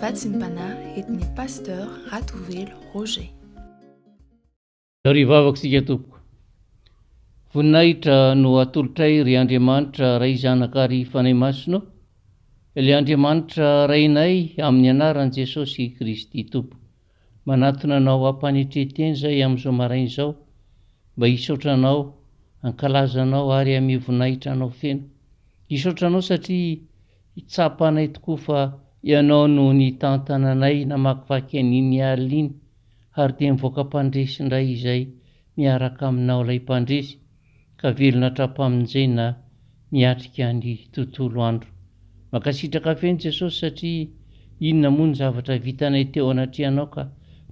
Vatsim-panahy entin'ny Pasteur Ratovelo Roger. Ary hivavaka isika tompoko. Voninahitra no atolotray ry Andriamanitra Ray Zanaka ary Fanahy Masina ô, ilay Andriamanitra Rainay amin'ny anaran'i Jesosy Kristy Tompo. Manatona Anao am-panetren-tena izahay amin'izao maraina izao mba hisaotra Anao, hankalaza Anao ary hamehy voninahitra Anao feno. Hisaotra Anao satria tsapanay tokoa fa Ianao no nitantana anay namakivaky an'iny alina iny ary dia mivoaka mpandresy indray izay miaraka Aminao ilay Mpandresy ka velona hatrampamonjena miatrika ny tontolo andro. Mankasitraka feno Jesosy satria inona moa ny zavatra vitanay teo anatrehanao ka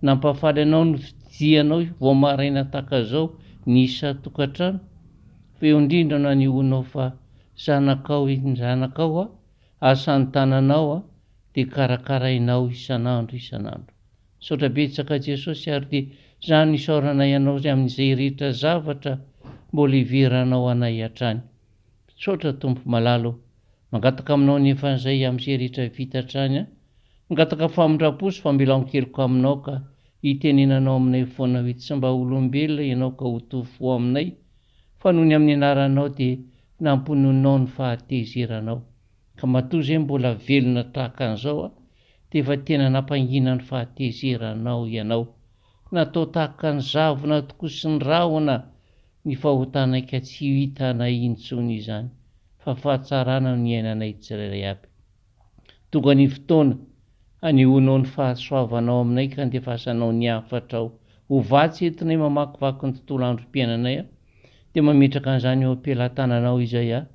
nampafaly anao ny fidianao vao maraina tahaka zao ny isan-tokantrano fa eo indrindra no anehoanao fa zanakao iny zanakao a asan'ny tananao a dia karakarainao isan'andro isan'andro. Misaotra betsaka Jesosy ary dia zany isaoranay anao amin'izay rehetra zavatra mbola iveranao anay hatrany. Misaotra Tompo malala o. Mangataka aminao anefa an'izay amin'izay rehetra vita hatrany an. Mangataka famindram-po sy famelan-keloka aminao ka hitenenanao aminay foana hoe tsy mba olombelona ianao ka ho to fo aminay fa noho ny amin'ny anaranao dia nampononao ny fahatezeranao. Ka matoa izay mbola velona tahaka an'izao aho dia efa tena nampangina ny fahatezeranao ianao. Natao tahaka ny zavona tokoa sy ny rahona ny fahotanay ka tsy ho hitanay intsony izany fa fahatsarana no iainanay tsirairay aby. Tonga ny fotoana hanehoanao ny fahasoavanao aminay ka handefasanao ny hafatrao ho vatsy entinay mamakivaky ny tontolo androm-piainanay aho dia mametraka an'izany eo am-pelatananao izay aho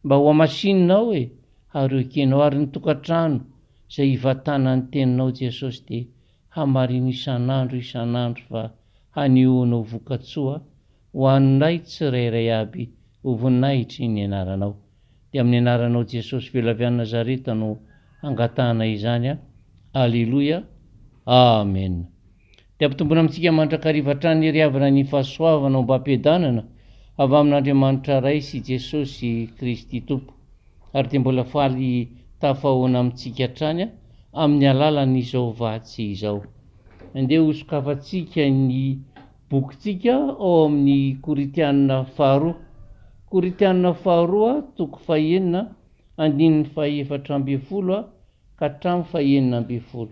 mba ho hamasininao e ary ho ekenao ary ny tokantrano izay hivatanan'ny teninao Jesosy dia hamarino isan'andro isan'andro fa hanehoanao vokatsoa ho anay tsirairay aby ho voninahitry ny anaranao dia amin'ny anaranao Jesosy velona avy any Nazareta no hangatahana izany a Aleloia Amen Dia ampitomboina amintsika mandrakariva hatrany ry havana ny fahasoavana ombam-piadanana avy amin'Andriamanitra Ray sy Jesosy Kristy Tompo. Ary dia mbola faly tafahoana amintsika hatrany amin'ny alalan'izao vatsy izao. Andeha hosokafantsika ny bokintsika ao amin'ny Korintiana faharoa. Korintiana faharoa toko fahenina andininy faha-14 ka hatramin'ny faha-16.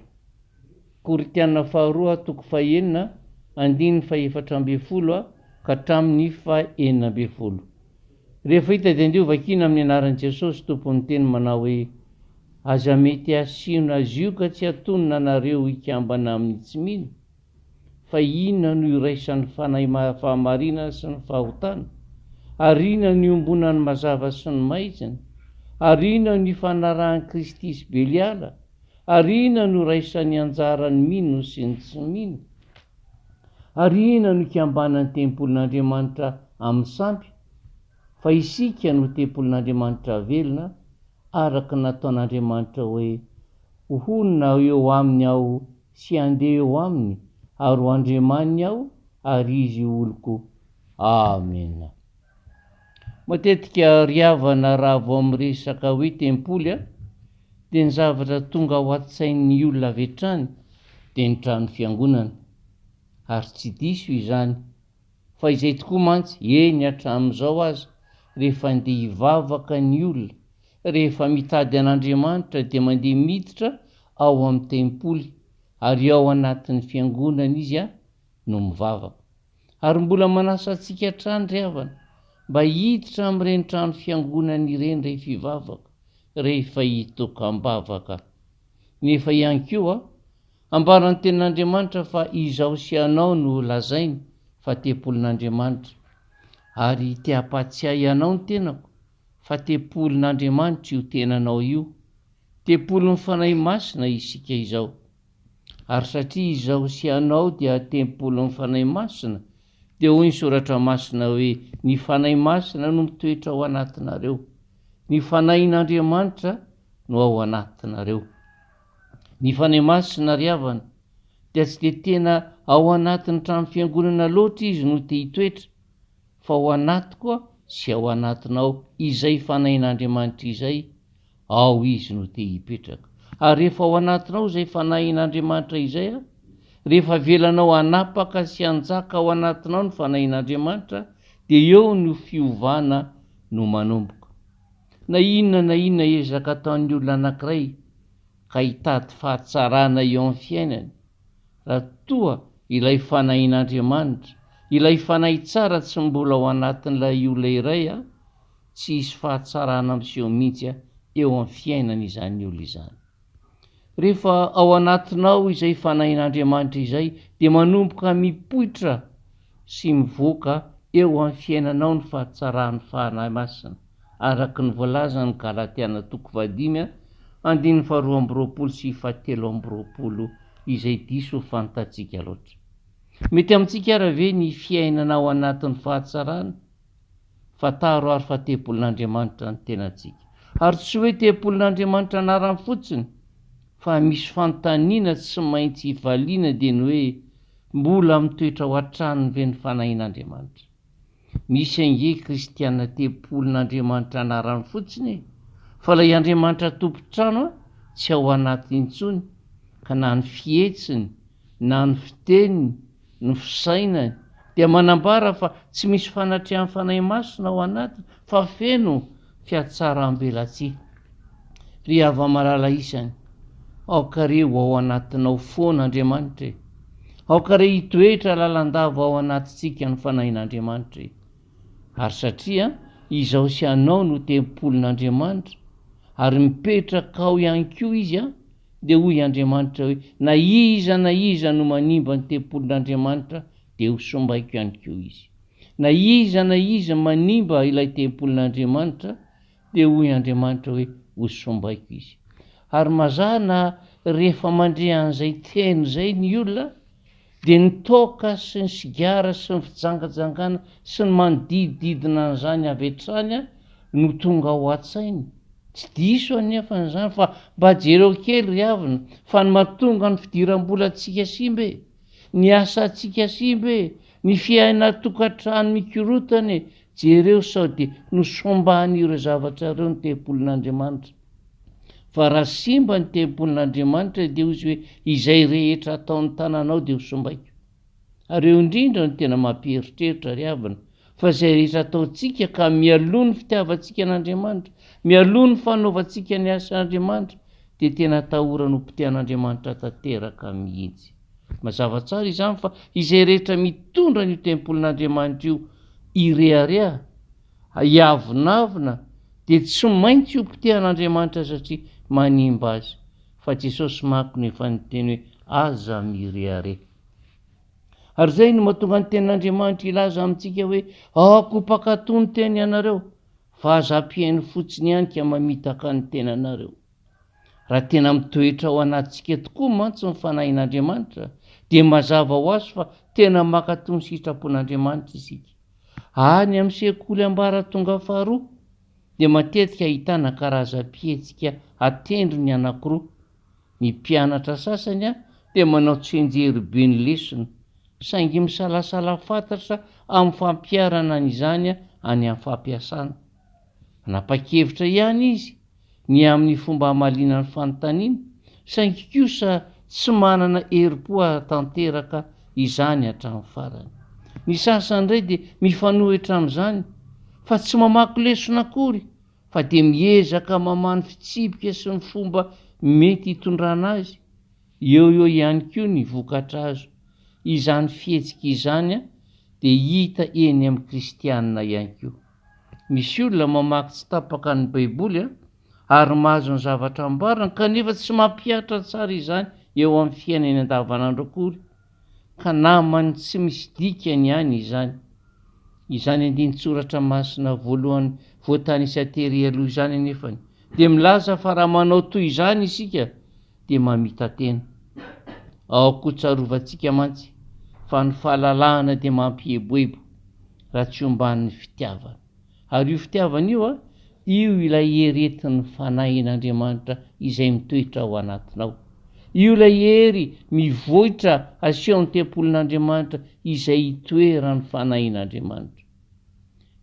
Korintiana faharoa toko fahenina andininy faha-14 ka hatramin'ny faha-16. Rehefa hita dia andeha ho vakiana amin'ny anaran'i Jesosy Tompon'ny teny manao hoe, Aza mety hasiana zioga tsy hatonina anareo hikambana amin'ny tsy mino, fa inona no iraisan'ny fanahy fahamarinana sy ny fahotana? Ary inona no iombonan'ny mazava sy ny maizina? Ary inona no ifanarahan'i Kristy sy Beliala? Ary inona no iraisan'ny anjaran'ny mino sy ny tsy mino? Ary inona no ikambanan'ny tempolin'Andriamanitra amin'ny sampy? Fa isika no tempolin'Andriamanitra velona, araka ny nataon'Andriamanitra hoe, Ho honina eo aminy Aho sy handeha eo aminy, ary ho Andriamaniny Aho, ary izy ho oloko. Amena. Matetika ry havana raha vao miresaka hoe tempoly dia ny zavatra tonga ao an-tsain'ny olona avy hatrany dia ny trano fiangonana. Ary tsy diso izany fa izay tokoa mantsy, eny hatramin'izao aza, rehefa andeha hivavaka ny olona, rehefa mitady an'Andriamanitra dia mandeha miditra ao amin'ny tempoly ary ao anatin'ny fiangonana izy no mivavaka. Ary mbola manasa antsika hatrany ry havana mba hiditra amin'ireny trano fiangonana ireny rehefa hivavaka, rehefa hitokam-bavaka. Nefa ihany koa, ambaran'ny Tenin'Andriamanitra fa izaho sy ianao no lazainy fa tempolin'Andriamanitra. Ary te hampahatsiahy anao ny tenako fa tempolin'Andriamanitra io tenanao io, tempolin'ny Fanahy Masina isika izao. Ary satria izaho sy ianao dia tempolin'ny Fanahy Masina, dia hoy ny Soratra Masina hoe, Ny Fanahy Masina no mitoetra ao anatinareo. Ny Fanahin'Andriamanitra no ao anatinareo. Ny Fanahy Masina, ry havana, dia tsy dia tena ao anatin'ny trano fiangonana loatra Izy no te hitoetra, fa ao anatiko sy ao anatinao izay Fanahin'Andriamanitra izay, Ao izy no te hipetraka. Ary rehefa ao anatinao izay Fanahin'Andriamanitra izay, rehefa avelanao hanapaka sy hanjaka ao anatinao ny Fanahin'Andriamanitra, dia eo no fiovana no manomboka. Na inona na inona ezaka ataon'ny olona anankiray ka hitady fahatsarana eo amin'ny fiainany, raha toa ilay Fanahin'Andriamanitra, ilay Fanahy tsara tsy mbola ao anatin'ilay olona iray, tsy hisy fahatsarana miseho mihitsy eo amin'ny fiainany izany olona izany. Rehefa ao anatinao izay Fanahin'Andriamanitra izay dia manomboka mipoitra sy mivoaka eo amin'ny fiainanao ny fahatsaran'ny Fanahy Masina, araka ny voalazan'ny Galatiana toko fahadimy andininy faharoa amby roapolo sy fahatelo amby roapolo izay diso fantatsika loatra. Mety amintsika ary ve ny fiainana ao anatin'ny fahatsarana? Fantaro ary fa tempolin'Andriamanitra ny tenantsika. Ary tsy hoe tempolin'Andriamanitra anarany fotsiny, fa misy fanontaniana tsy maintsy ivaliana dia ny hoe, mbola mitoetra ao an-tranony ve ny Fanahin'Andriamanitra? Misy ange kristiana tempolin'Andriamanitra anarany fotsiny e! Fa ilay Andriamanitra tompon-trano tsy ao anatiny intsony, ka na ny fihetsiny, na ny fiteniny, ny fisainany dia manambara fa tsy misy fanatrehan'ny Fanahy Masina ao anatiny fa feno fihatsaram-belatsihy. Ry hava-malala isany, aoka re ho ao anatinao foana Andriamanitra e! Aoka re hitoetra lalandava ao anatintsika ny Fanahin'Andriamanitra e! Ary satria izaho sy anao no tempolin'Andriamanitra, ary mipetraka ao ihany koa Izy, Dia hoy Andriamanitra hoe, Na iza na iza no manimba ny tempolin'Andriamanitra, dia hosombaiko ihany koa izy. Na iza na iza manimba ilay tempolin'Andriamanitra, dia hoy Andriamanitra hoe, Hosombaiko izy. Ary mazàna rehefa mandre an'izay teny izay ny olona, dia ny toaka sy ny sigara sy ny fijangajangana sy ny manodidididina an'izany avy hatrany no tonga ao an-tsainy. Tsy diso anefa izany fa mba jereo kely ry havana fa ny mahatonga ny fidiram-bolantsika simba e! ny asantsika simba e! ny fiainan-tokantrano mikorotana e! jereo sao dia nosomban'ireo zavatra ireo ny tempolin'Andriamanitra. Fa raha simba ny tempolin'Andriamanitra dia hoy izy hoe izay rehetra ataon'ny tananao dia ho simbaiko. Ary eo indrindra no tena mampieritreritra ry havana fa izay rehetra ataontsika ka mialoha ny fitiavantsika an'Andriamanitra, mialoha ny fanaovantsika ny asan'Andriamanitra dia tena atahorana ho potehan'Andriamanitra tanteraka mihitsy. Mazava tsara izany fa izay rehetra mitondra an'io tempolin'Andriamanitra io hirehareha hiavonavona dia tsy maintsy ho potehan'Andriamanitra satria manimba azy fa Jesosy manko no efa niteny hoe aza mirehareha. Ary izay no mahatonga ny tenin'Andriamanitra hilaza amintsika hoe aoka ho mpankatò ny teny ianareo fa aza ampihaino fotsiny ihany ka mamitaka ny tenanareo. Raha tena mitoetra ao anatintsika tokoa mantsy ny Fanahin'Andriamanitra dia mazava ho azy fa tena mankatò ny sitrapon'Andriamanitra isika. Any amin'ny sekoly ambaratonga faharoa dia matetika ahitana karazam-pihetsika atendrony anankiroa. Ny mpianatra sasany dia manao tsianjery be ny lesona, saingy misalasala fatratra amin'ny fampiharana an'izany any amin'ny fampiasana. Manapa-kevitra ihany izy ny amin'ny fomba hamaliana ny fanontaniana, saingy kosa tsy manana herim-po hahatanteraka izany hatramin'ny farany. Ny sasany indray dia mifanohitra amin'izany, fa tsy mamaky lesona akory, fa dia miezaka mamaha ny fitsipika sy ny fomba mety hitondrana azy. Eo eo ihany koa ny vokatra azo. Izany fihetsika izany dia hita eny amin'ny kristiana ihany koa. Misy olona mamaky tsy tapaka ny Baiboly ary mahazo ny zavatra ambarany kanefa tsy mampihatra tsara izany eo amin'ny fiainany andavanandro akory, ka namany tsy misy dikany ihany izany. Izany andinin-tsoratra masina voalohany voatanisa tery aloha izany anefany dia milaza fa raha manao toy izany isika dia mamita-tena. Aoka ho tsarovantsika mantsy fa ny fahalalahana dia mampieboebo raha tsy omban'ny fitiavana. Ary io fitiavana io, io ilay hery entin'ny Fanahin'Andriamanitra izay mitoetra ao anatinao. Io ilay hery mivoitra asehon'ny tempolin'Andriamanitra izay itoeran'ny Fanahin'Andriamanitra.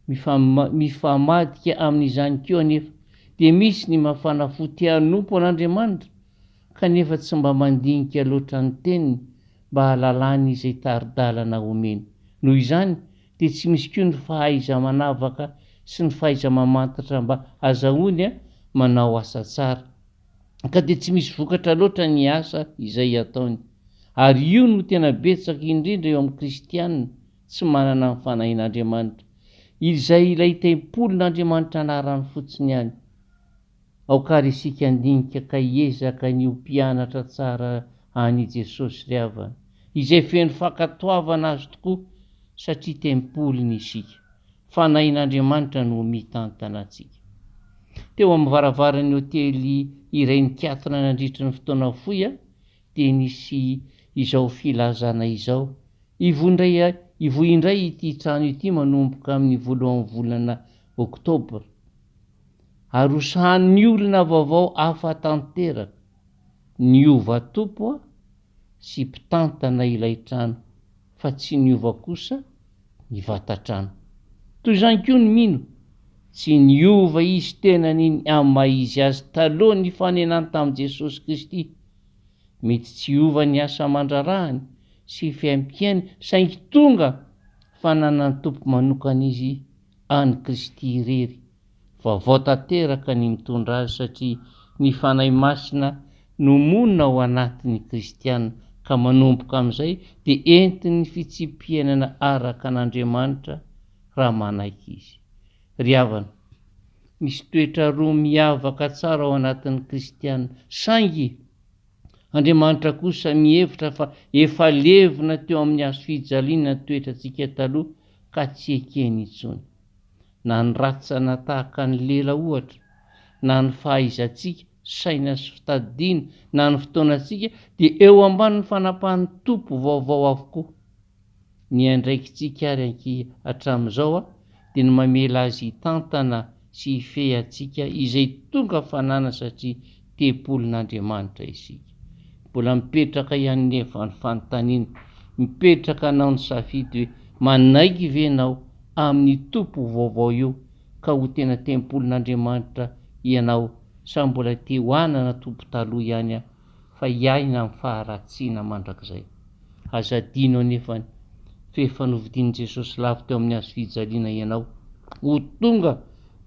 Mifamadika amin'izany koa anefa dia misy ny mafana fo te hanompo an'Andriamanitra. kanefa tsy mba mandinika loatra ny Teniny mba hahalalany izay tari-dalana omeny. Noho izany, dia tsy misy koa ny fahaiza-manavaka sy ny fahaiza-mamantatra mba hazahoany manao asa tsara. Ka dia tsy misy vokatra loatra ny asa izay ataony. Ary io no tena betsaka indrindra eo amin'ny kristiana tsy manana ny Fanahin'Andriamanitra. Izay ilay tempolin'Andriamanitra anarany fotsiny ihany. Aoka ary isika handinika ka hiezaka ny ho mpianatra tsara an' i Jesosy ry havana, izay feno fankatoavana Azy tokoa satria tempoliny isika. Fanahin'Andriamanitra no mitantana antsika. Teo amin'ny varavaran'ny hotely iray nikatona nandritra ny fotoana fohy aho dia nisy izao filazana izao, Hivoy indray hivoy indray ity trano ity manomboka amin'ny voalohan'ny volana Oktobra. Ary ho sahanin'ny olona vaovao hafa tanteraka. Niova tompo aho sy mpitantana ilay trano fa tsy niova kosa ny vatan-trano. Toy izany koa ny mino, tsy niova izy tenany ny amin'ny maha izy azy taloha nifanenany tamin'i Jesosy Kristy. Mety tsy hiova ny asa aman-drarahany sy fiaimpiainy saingy tonga fananan'ny Tompo manokana izy an'i Kristy irery. Vaovao tanteraka ny mitondra azy satria ny Fanahy Masina no monina ao anatin'ny kristiana ka manomboka amin'izay dia entin'ny fitsipi-piainana araka an'Andriamanitra raha manaiky izy. Ry havana, misy toetra roa miavaka tsara ao anatin'ny kristiana, saingy Andriamanitra kosa mihevitra fa efa levona teo amin'ny hazo fijaliana ny toetrantsika taloha ka tsy ekeny intsony. Na ny ratsana tahaka ny lela ohatra, na ny fahaizantsika, saina sy fitadidiana, na ny fotoanantsika dia eo ambanin'ny fanapahan'ny Tompo vaovao avokoa. Ny andraikitsika ary ankia hatramin'izao dia ny mamela Azy hitantana sy hifehy antsika izay tonga fanana satria tempolin'Andriamanitra isika. Mbola mipetraka ihany nefa ny fanontaniana, mipetraka anao ny safidy hoe manaiky ve ianao amin'io Tompo vaovao io ka ho tena tempolin'Andriamanitra ianao sa mbola te ho hanana Tompo taloha ihany fa hiaina amin'ny faharatsiana mandrakizay. Aza adino anefa fa efa novidian'i Jesosy lafo teo amin'ny hazo fijaliana ianao ho tonga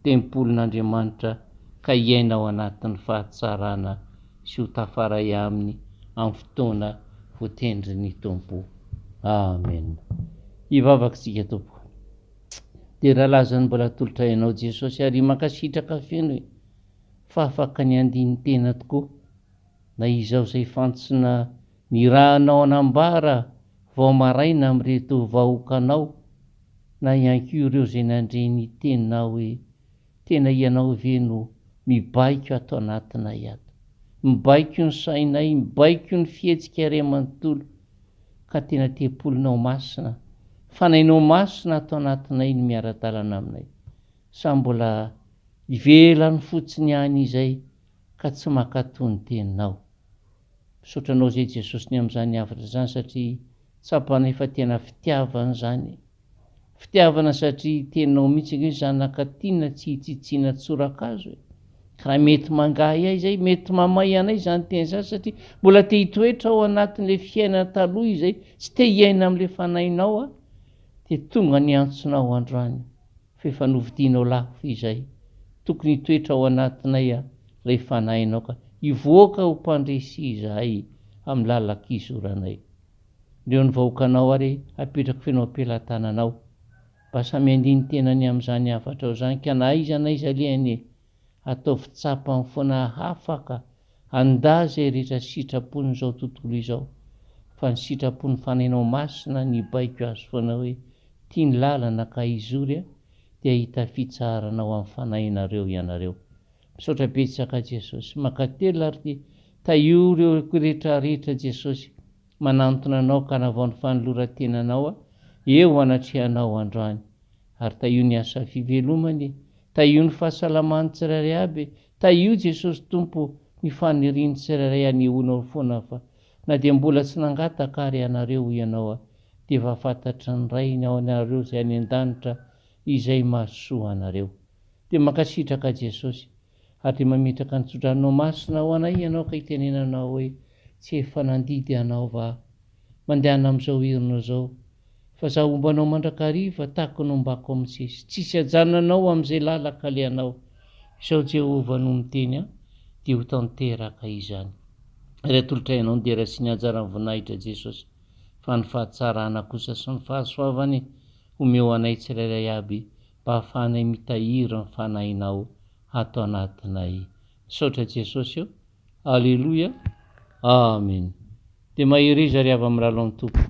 tempolin'Andriamanitra ka hiaina ao anatin'ny fahatsarana sy ho tafaray Aminy amin'ny fotoana voatendrin'ny Tompo. Amen. Hivavaka isika Tompoko. Dera laza ny mbola atolotray Anao Jesosy ary mankasitraka feno e fa afaka ny handini-tena tokoa na izao izay fantsona nirahanao hanambara vao maraina amin'ireto vahoakanao na ihany koa ireo izay nandre ny teninao hoe tena ianao ve no mibaiko ato anatinay ato mibaiko ny sainay mibaiko ny fihetsika iray manontolo ka tena tempolinao masina fanahinao masina ato anatinay no miara-dalana aminay sa mbola ivelany fotsiny ihany izay ka tsy mankatò ny teninao. Misaotra anao izay Jesosy ny amin'izany hafatra izany satria tsapanay fa tena fitiavana izany e. Fitiavana satria teninao mihitsy ange hoe zanaka tiana tsy hitsitsiana tsorakazo e. Ka raha mety mangahiahy izay, mety mamay anay izany teny izany satria mbola te hitoetra ao anatin'ilay fiainana taloha izay, tsy te hiaina amin'ilay fanahinao aho, dia tonga ny antsonao androany. F'efa novidianao lafo izay tokony hitoetra ao anatinay a lay fanahinao ka hivoaka ho mpandresy izahay amin'ny lalan-kizoranay. Ndreo ny vahoakanao ary apetrako feno am-pelatananao. Mba samy handini-tena ny amin'izany hafatrao izany ka na aiza na aiza alehany e! Ataovy tsapany foana hahafaka handà izay rehetra sitrapon'izao tontolo izao, fa ny sitrapon'ny Fanahinao Masina nibaiko azy foana hoe, Tia ny lalana ka hizory dia hahita fitsaharana ao amin'ny fanahinareo ianareo. Misaotra betsaka Jesosy. Mankatelina ary dia tahio ireo rehetra rehetra Jesosy manantona Anao ka hanavao ny fanoloran-tenanao eo anatrehanao androany. Ary tahio ny asa fivelomany e. Tahio ny fahasalaman'ny tsirairay aby e. Tahio Jesosy Tompo ny fanirian'ny tsirairay anehoanao foana fa na dia mbola tsy nangataka ary ianareo hoy Ianao a dia efa fantatry ny Rainy ao anareo izay any an-danitra izay mahasoa anareo. Dia mankasitraka Jesosy. Ary dia mametraka ny tsodranonao masina ho anay Ianao ka itenenanao hoe, Tsy efa nandidy anao va aho? Mandehana amin'izao herinao izao, fa Izaho homba anao mandrakariva, tahaka ny hombako an'i Mosesy. Tsy hisy hajanona anao amin'izay lalan-kalehanao. Izao Jehovah no miteny an, dia ho tanteraka izany. Ary atolotray anao ny dera sy ny haja ary ny voninahitra Jesosy, fa ny fahatsarana kosa sy ny fahasoavany omeo anay tsirairay aby mba hahafahanay mitahiry ny Fanahinao ato anatinay. Misaotra Jesosy o. Aleloia. Amen. Dia mahereza ry hava miralo amin'ny Tompo.